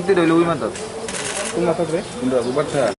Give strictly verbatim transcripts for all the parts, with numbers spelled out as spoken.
Twi roi lugui manto. Kum mathok re? Indra bubar tha.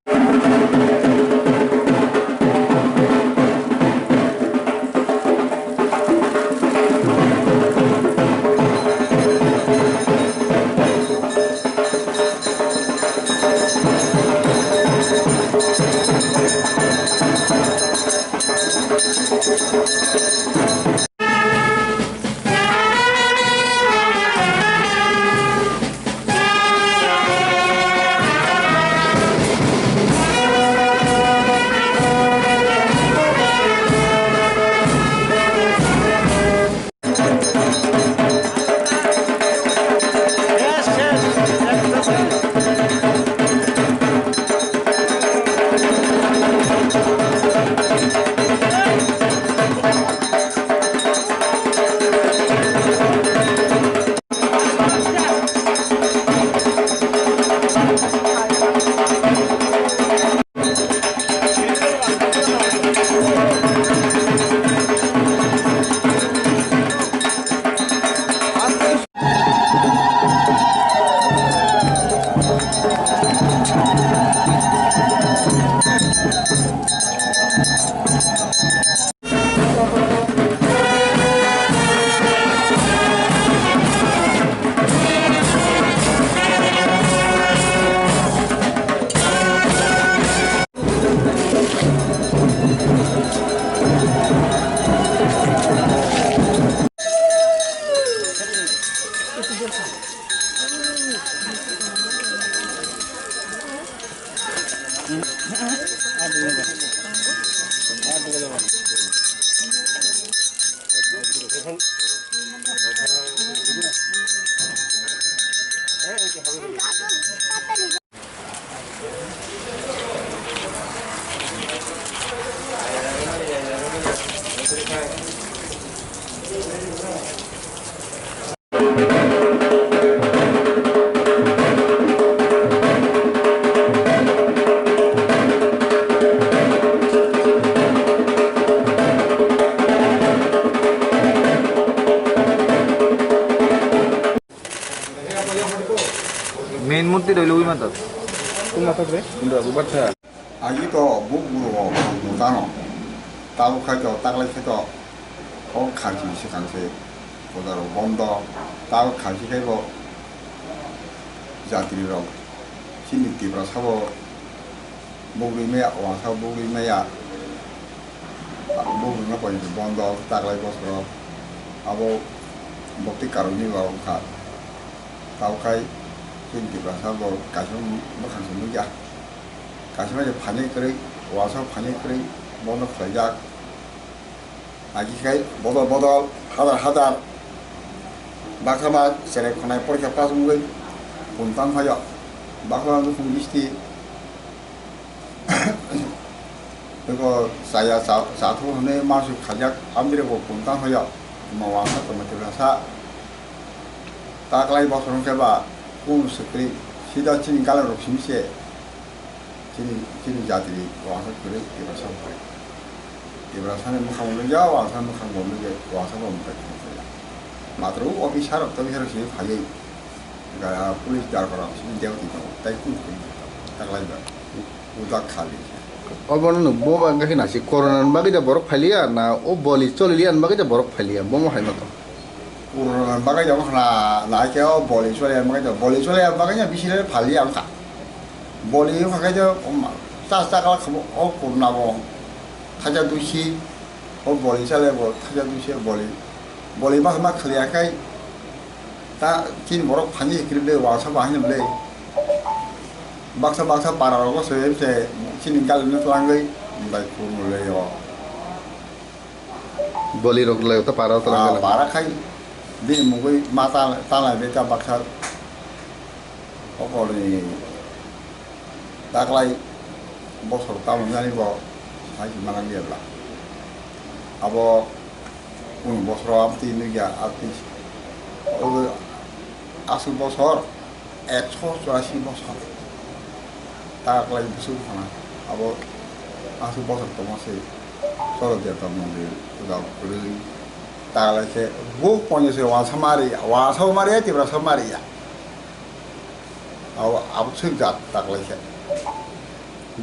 Main murti roi lugui manto. Kum mathok re? Indra bubar tha. Agi to buk buru o mutano. Tabo khai to taklai khai to o khansi swkang se puja rok bondo. Tabo khansi khai bo jatri rok chini Tiprasa bo bugri maya, wasa bugri maya. Bugri no koi bondo taklai bosoro abo bokti karoni ba wngkha. Tabo khai chini Tiprasa bo kaisa bwkhang se nukya. Kaisa bai phanwi kwrwi, wasa phanwi kwrwi bono khlaijak. Agi khai bodol bodol, hadar hadar. Baksa ma cherai khwnai porikha pass wngwi puntan phaio. Baksa ma nukhung bisti. Beko chaya cha, chathok hwnwi masuk khaijak, amdire bo puntan phaio. Ma wasa tongma Tiprasa. Taklai bosor wngkhe ba kung swkri, sida chini galarok simi se. Chini, chini jatini wasa kwrwi Tiprasa bo kwrwi. Tiprasani mwkhang bo nukya, wasa mwkhang bo nukya, wasa bo mwtai tongthokya. Matro officer rok, officer rok simi phaiwi, ga-, police darkar rok simi dewti tongo, tai kung kung taklai ba, udak khali. Obono nwng bo ba wngkha khe nasi corona ni bagwi da borok phailiya na o boli choliliya ni bagwi da borok phailiya, bomo hai mato. Purana bagwi tongo khna, nai khe o boli chole bagwi tongo. Boli chole bagwi no bisi le phali ang kha. Boli wngkha khe je, um, ta, ta kala khabo o purna bo thaja duisi, o boli chale bo thaja duisi boli. Boli ma ma khliya khai ta chini borok phani hikri le wasa bahai le. Baksa baksa para rogo se se chini gal no twlangwi bai purno le yo. Boli rok le ta para ta Ah, lang. Para khai bini mugwi ma ta, ta lai be ta baksa okolni taklai bosor tamo jani bo hai manang liya bla. Abo kunu bosor amti nugya amti obo aswk bosor. Ekso churasi bosor ta kwlai bwswk phano abo aswk bosor tongma se Choro Debta mondir puja kwrwi ta kwlai khe bo ponyo se wansa mari ya, wansa bo mari ya, Tiprasa bo mari ya. Abo, abo swk jat taklaisa.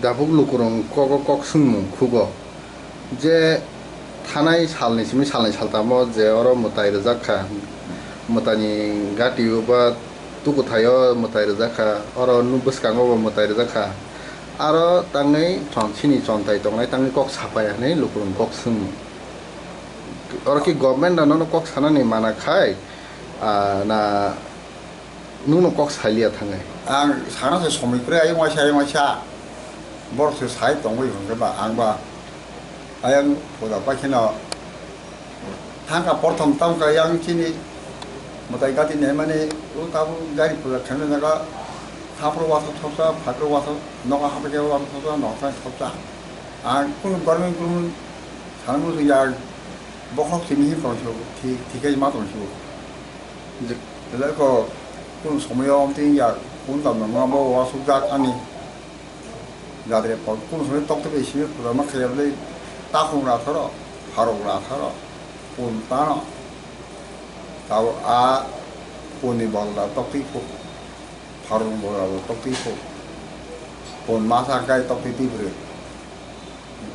Dabuk lukurok kogo kok swngmung khugo je thanai salni simi salnwi saltamo je oro mwtai rwjak kha, mwtaini gatio ba tukuthaio mwtai rwjak kha, oro bwskango bo mwtai rwjak kha, aro tangwi chon-, chini chontai tongnai tangwi kok sapaiya hinwi lukurok kok swngmung. Oro khe government rano kok sanani mana khai, ah, na Nwngno kok sailiya thangwi. Ang sana se somoi kwrwi ayung waisa ayung waisa. Borok se sai tongwi hwnkhe ba ang ba ayang puja pai kheno thangkha porthom tamkha yang chini mwtai gati naimani o tabuk gari puja khaina jaga haphro wathok thopsa phaikro wathok nogo haphro wathok thopsa nogo thopsa. Ang kunu government kunu sana musu ya bokhok simi hin tongsu thik thik ma tongsu. Belai kok kunu somoyo omtwi ya kunu dam dam ma bo wasuk jak ani. Jadre pon kunu somoy tok tok simi pura ma khaya belai takhung ra thoro, pharok ra thoro, pun tano. Tabo a puni bol da tok twi phu, pharok bol da tok twi phu. Pun ma sa kai tok twi twi bwrwi.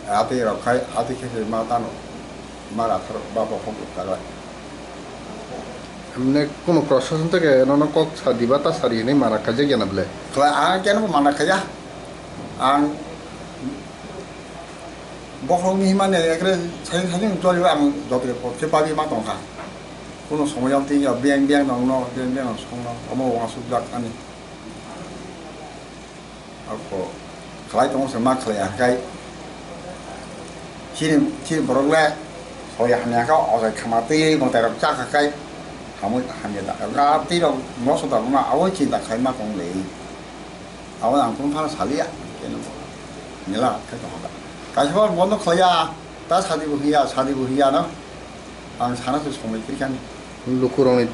Ati rok khai, ati khe se ma tano, ma rathar ba bo hok rok taglai. Emne kono prosason theke nono kok sadi ba ta sadi hinwi mana khaijak ya na bwle? Khlai ang keno bo mana khaiya. Ang bokhorok ni himani ekre sai sai ni choli ang jotri por se pagi ma tongkha. Kono somoy ang tin ya biang biang nong no, biang biang nong song no, omo wang suk jak ani. Ako khlai tongo se ma khlai ya khe chini, chini borok le soi hamya khe ojai khama twi mwtai rok cha kha khai hamwi hamya da kha. Ga twi rok moso da ma awoi chinta khai ma tong le. Abo ang kung phano saliya keno mela khai tong da. Kaisa bondo khlai ya. Ta sadi bo hiya, sadi bo hiya no. Ang sana se somoi kri kani. Lukurokni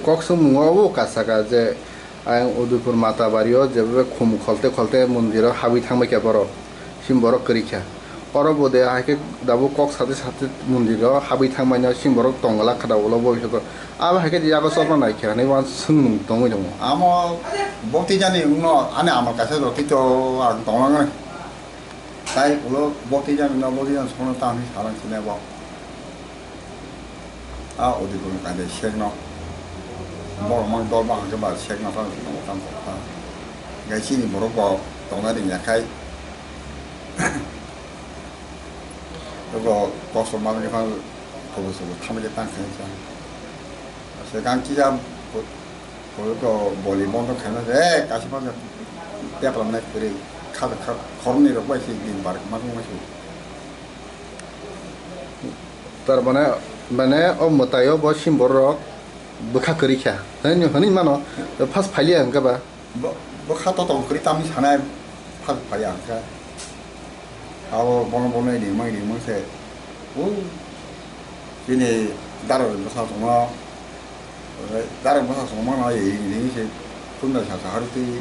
kok swngmungo obo kasaka je ayang Udaipur Mata Bario jebe khum kholte kholte mondiro habwi thangbai kha borok. Sim borok kwrwi kha. Oro bo de hai khe dabo kok sate sate mondiro habwi thangbai no sim borok tongla khada ulo bo hisoto. Abo hai khe yago chopra nai kha hinwi wan swngmung tongwi tongo. Amo bokti jani wngno ani amal kaisa jotito ang tonglangnai. Tai ulo boti jani no boti jani sono ta hwnwi salang sini abo. A odi kono kaide sek no. Borok mang dol ba hangke ba sek no ta no tam ta. Gai chini borok bo tongna ring ya khai. Ego kosto mang ni phang kobo sobo thamle tang khai cha. Se gang chi jam Koi to boli bondo khaina je kasi ma pepra nai kwrwi kha kha khorni rok bai si din bar ma ma su. Tar mane, mane o mwtai o bo sim borok bwkha kwrwi kha. Hwnwi, hwnwi mano, first phailiya hwnkhe ba. Bo, bo kha to tong kwrwi tamni sanai first phaiya hwnkhe. Abo bono bono rimang rimang se. O chini daro bwsa tongma, daro bwsa tongma no ring ring se phunai sa sa harwi twi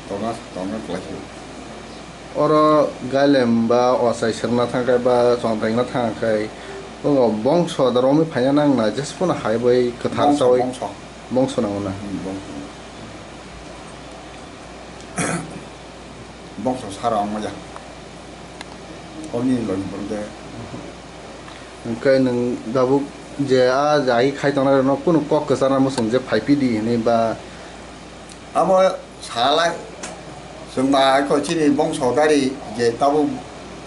tongna tongna kwlai se. Oro gailem ba ochai swrwngna thang khe ba chongtaina thang khe o bongso da romwi phaina nang na jesphano hai bai kwthar chawi bongso. Bongso nango na. Hmm, bongso. Bongso sara wngma ya. Oboni logibor de. Hwnkhe nwng tabuk je a jai khai tongnai rokno kunu kok kwcharna muchung je phai pidi hinwi ba. Abo salai chwng ba kho chini bongso dari je tabuk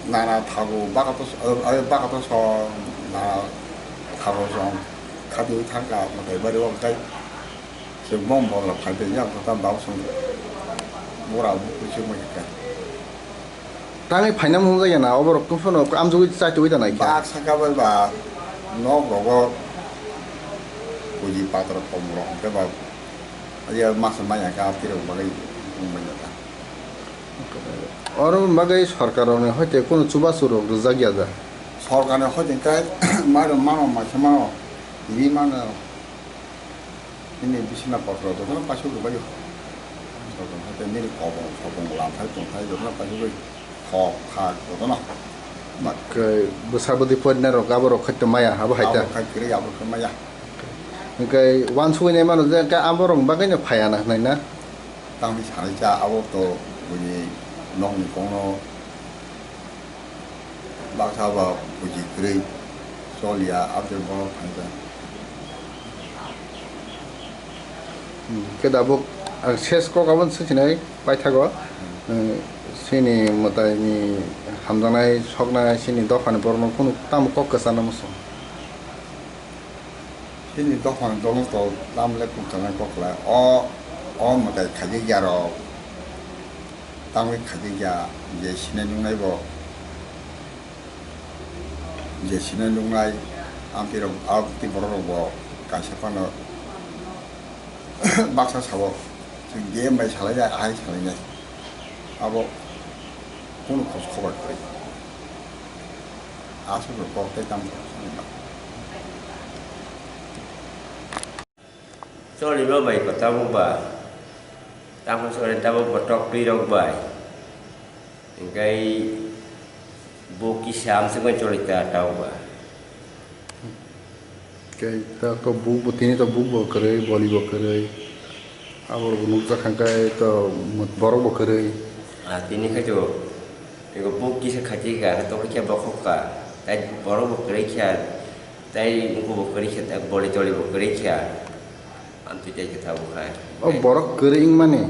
nana thago bakato, eh, bakato so nana thago song khati thangka mwtai bari o kai. Chwng bom bom rok phai tong yang kota bau song bora bu kuchuk mai kha. Tangwi phaina mung jaya na oborok tungphano amjugwi chai tugwi da nai kha. Bak saka bai ba nok rogo kuji patro kom rok hwnkhe ba ya masa maya ka tiro bagwi mung bai da. Oro bagwi sorkar rokni hoite kunu chubachu rok rwjak ya da. Sorkar ni hoite kai mano mano ma khe mano ri mano. Nini bisina potro jotono paisuk rwbaio. Jotono hwnkhe nini kobong sobong lamthai tongthai jotono paisugwi thok thak jotono. Khe bwsa bwtwi porinai rok abo rok khaito maya abo hai ta. Abo khai kwrwi abo khe maya. Hwnkhe uansugwi nai mano je hwnkhe abo rok bagwino phaiya na hwnwi na. Tangwi sanai cha abo to buini nokni kokno baksa ba buji kwrwi choliya aboni borok phaikha. Hmm, khe tabuk ang ses kok aboni swk sinai paithago. Hmm, sini mwtaini hamjaknai soknai sini dophani borokno kunu tamo kok kwcharna muchung. Chini dophani dolo to tamle kwchangma kok khlai. O, o mwtai khaijak ya rok. Tamwi khaijak ya, je sinai nungnai bo. Je sinai nungnai, amtwi rok, amtwi borok rok bo kaisa phano baksa sabo. Chwng D M bai salai ya, ahai salai nai. Abo kunu khos khobar kwrwi. Aswk rok kok tei tamo rok. Choli bo bai ko tabuk ba. Tamo choli tabuk bo tok twi rok bai. Engkai bo kisa amswk bai choli ta tabuk ba. Khe ta to buk bo tini to buk bo kwrwi, boli bo kwrwi. Abo rok nukjak kha khe to borok bo kwrwi. Ah, tini khai to ego buk kisa khachi ka, to khe bokhok ka. Tai borok bo kwrwi kha. Tai wngkha bo kwrwi khe, boli toli bo kwrwi khe. Amtwi tai khe tabuk khai. O borok kwrwi wngmani?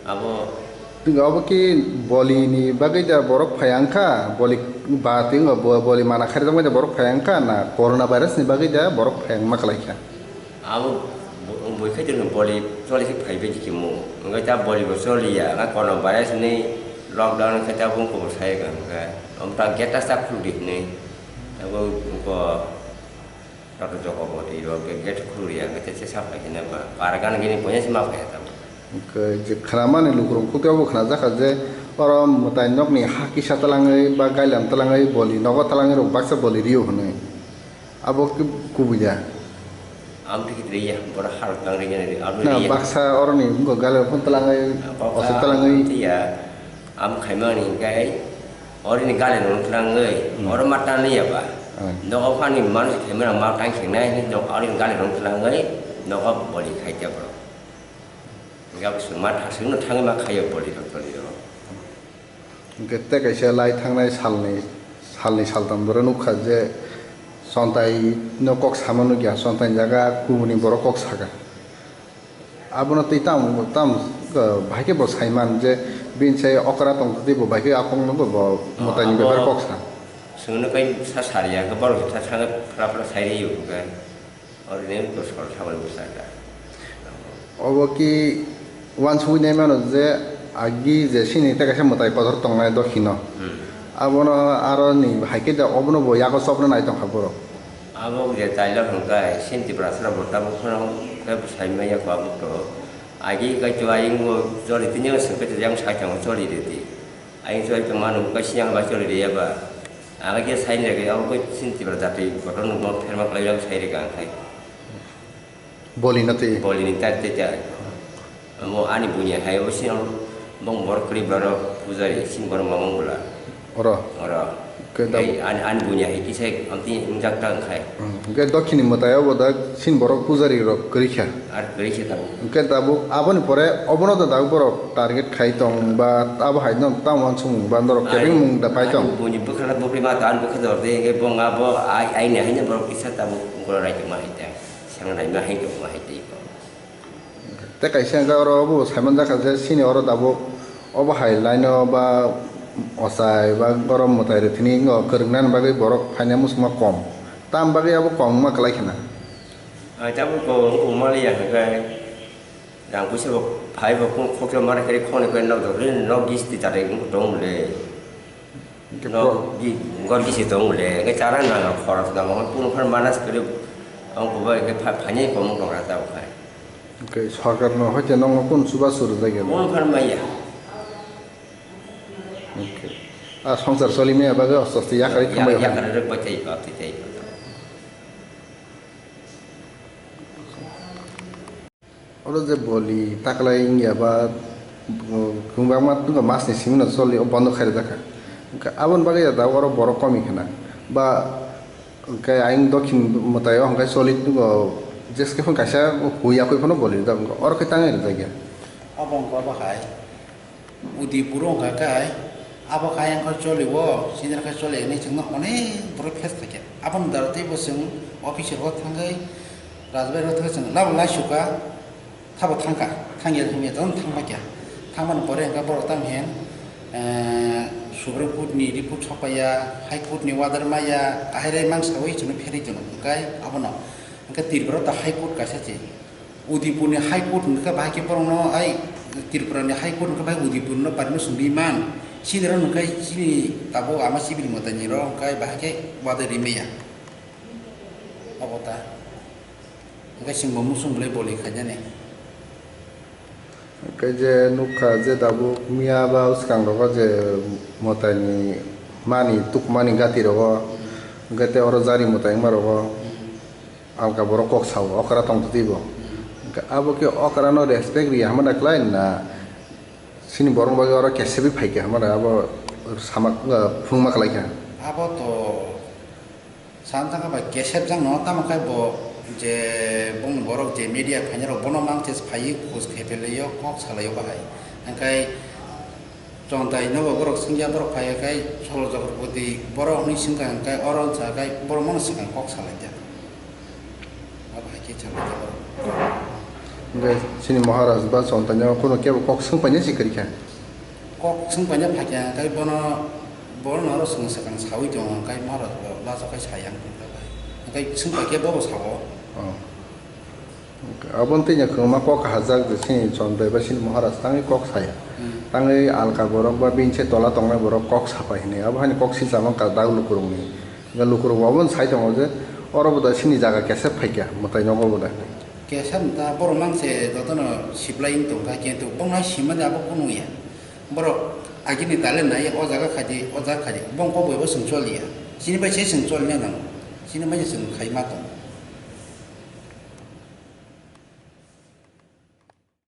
Abo. Twigo abo ki boli ni bagwi da borok phai wngkha? Boli ba twigo bo-, boli mana kharijak bai da borok phai wngkha na corona virus ni bagwi da borok phai wngma kwlai kha? Abo bo-, bui khai tongno boli choli khe phai bai khe mo. Wngkha ta boli bo choliya, wngkha corona virus ni lockdown khe ta bung kobor sai wngkha. Om ta gate ta khuldi hinwi. Abo ko Doctor Jokoboti rok ge-, gate khulriya, gate se saphai khe nang ba. Par gan gini poisa se ma phai tamo. Hwnkhe je khnamani lukurok kutui abo khnajakha je oro mwtai nokni ha kisa twlangwi ba gailam twlangwi boli nogo twlangwi rok baksa boli rio hwnwi. Abo khe kubui da? Am thik riya, boro harok tang riya, abo Na riya. Baksa oroni wngkha gailam phano twlangwi, Baksa oso twlangwi. Riya, am khaimani hwnkhe Orini gari rong twlangwi, hmm, oro ma tanliya ba. Hmm. Nogo phani manwi khaimani ma tang khenai hinwi nok orini gari rong twlangwi nogo boli khai tabro. Gabsung ma thasung no thangwi ma khaio boli rok toli rok. Hwnkhe tei kaisa lai thangnai salni, salni saltam bwrwi nukha je Sontai no kok sama nukya, Sontai ni jaga kubuni borok kok saka. Abono tei tam, tam, uh, bahai khe bo saiman je bini sai okra tong tei bo bahai khe akong no bo, bo mwtai ni bebak kok sa. Chwngno kai sa sariya khe borok sa sa phra phra sai ri yo khe. Oro ni to sor sa bai bwsa kha. Obo ki wansugwi nai mano je agi je sini tei kaisa mwtai kotor tongnai dokhino. Hmm. Abono aro ni bahai khe da obono bo yago chopna nai tong kha borok. Abo je tailor hwnkhe, sini Tiprasarok bo tabuk phano khe bwsai manya kho abo to. Agi kai to aying bo choli tini o swngkhe to yang sai tongo choli rwdi. Aying choli tongma nukgo kai siyang bai choli rwya ba. Ang khe sai rwgwi abo kai sini Tipra jatwi kotor nukgo pherma kwlai yang sai rwgwi ang khai. Boli no twi. Boli ni tar tei tai. Amo ani bunya hai o sini bong bor kri boro pujari sini boro mamang bula. Oro. Oro. Ke da Ei, ani, ani bunya hai kisai amti ingjak ta wngkhai. Hmm. Ke dokhini mwtai o bo da sini borok pujari rok kwrwi kha. Ar kwrwi khe tabuk. Ke tabuk aboni pore obono da tabuk borok target khai tong ba abo hai no tamo uansukmung ba norok kebeng mung da pai tong. Ani bunya bwkha bwkri ma ta ani bwkha dor de ke bong abo ai, ai ni hai no borok kisa tabuk boro rai tongma hai ta. Sang naima hai tongma hai tei ko. Tei kaisa hwnkhe oro bo saimanjakha je chini oro tabuk obo hai line o ba ochai ba oro mwtai rwthwini wngkha kwrwngnani bagwi borok phaina muchungma kom. Tam bagwi abo kom wngma kwlai khna. Ai tabuk ko wngkha maliya hwnkhe rang puisa bo phai bo khoksa mara khe khoni khe nok dok nok gisti tare wngkha tong le. Hingke Nok pro- gi-, gor gisi tong le, hingke chana nang, khoros nang, hon kunu phan manas kiri, ang kubai hingke pha-, phani komung tong rata bukhai. Hingke sorkar no hoite nongo kun suba suru jagya no? Kunu phan maya. Hingke. A songsar soli maya bagwi osto osto yakari Ya, thangbai yakari rwk bai tei ba, tei tei ba. Oro je boli taklai wngya ba, uh, kwbangma tungkha masni simi no choli, o bondo khairok jakha. Hwnkhe aboni bagwi da oro borok komi khna. Ba hwnkhe ayang dokhin mwtai o hwnkhe choli tongo, jeske phano kaisa hui yakwi phano boli rijak wngkha. Oro khe tangwi rijak ya. Obo wngkha obo hai. Udipuro wngkha khe hai, abo khe ayang khe choli o, senior khe choli hinwi chwngno onek borok face khaikha. Aboni dara teibo chwng office rogo thangwi, Rajbai rogo thangwi chwng labo laisukha, thabo thangkha, thangya thangya tong thangbaikha. Thangmani pore hwnkhe borok tamo hiyan, eh, Supreme Court ni report sokpaiya, High Court ni order maya, ahairai mangsawi chwngno pherwi tono, hwnkhe abono, hwnkhe Tripura ta High Court kaisa se. Udaipurni High Court hwnkhe bahai khe borokno, ai, Tripurani High Court hwnkhe bahai Udaipurno permission rwi man. Chini rok hwnkhe chini tabuk ama civil mwtaini rok hwnkhe bahai khe uadarwi maya. Obo ta. Hwnkhe chwngbo muchung bolai boli khainani. Hwnkhe je nukha je tabuk miya ba swkang rogo je mwtaini mani tukmani gati rogo, hwnkhe tei oro jari mwtai wngma rogo. Alka borok kok sao, okra tong twi bo. Hwnkhe abo khe okra no respect ri hamana klai na, chini borok bagwi oro kesebwi phai kha hamana abo samak, uh, phunukma klai kha. Abo to sana thangkha bai kesep jang no, tamo khe bo je bongni borok je media phainai rok bono mang test phaiwi khos khe pelaio, kok salaio bahai. Hwnkhe Chontai nogo borok swngya, borok phai khe Solo Chakraborty borok hwnwi swngkha, hwnkhe oro wngkha khe borok mano swkang kok salaijak. Abo hai khe salaijak borok. Hwnkhe chini Maharaj ba Chontai no kunu kebo kok swngpaina si kwrwi kha. Kok swngpaina phai kha, hwnkhe bono, bono oro swkang swkang sawi tongo, hwnkhe Maharaj bo laso khai saya wngkha bai. Hwnkhe swngpai khe bobo sao. Oh. Aboni twi no kwbangma kok kahajak je chini Chondrai ba chini Maharaj tangwi kok saya. Hmm. Tangwi alka borok ba bini se tola tongnai borok kok sapai hinwi. Abo haino kok sijak mankha dak lukurokni. Hwnkhe lukurok bo abono sai tongo je oro bo da chini jaga kesep phaikha mwtai nogo bo da. Kesep ta borok mang se jotono siplai wng tongkha kintu bongno hai simani abo kunu ya. Borok agini talent nai o jaga khaidi, o jaga khaidi. Bong kok bai bo chwng choliya. Chini bai se chwng cholina nango. Chini bai se chwng khai ma tongo.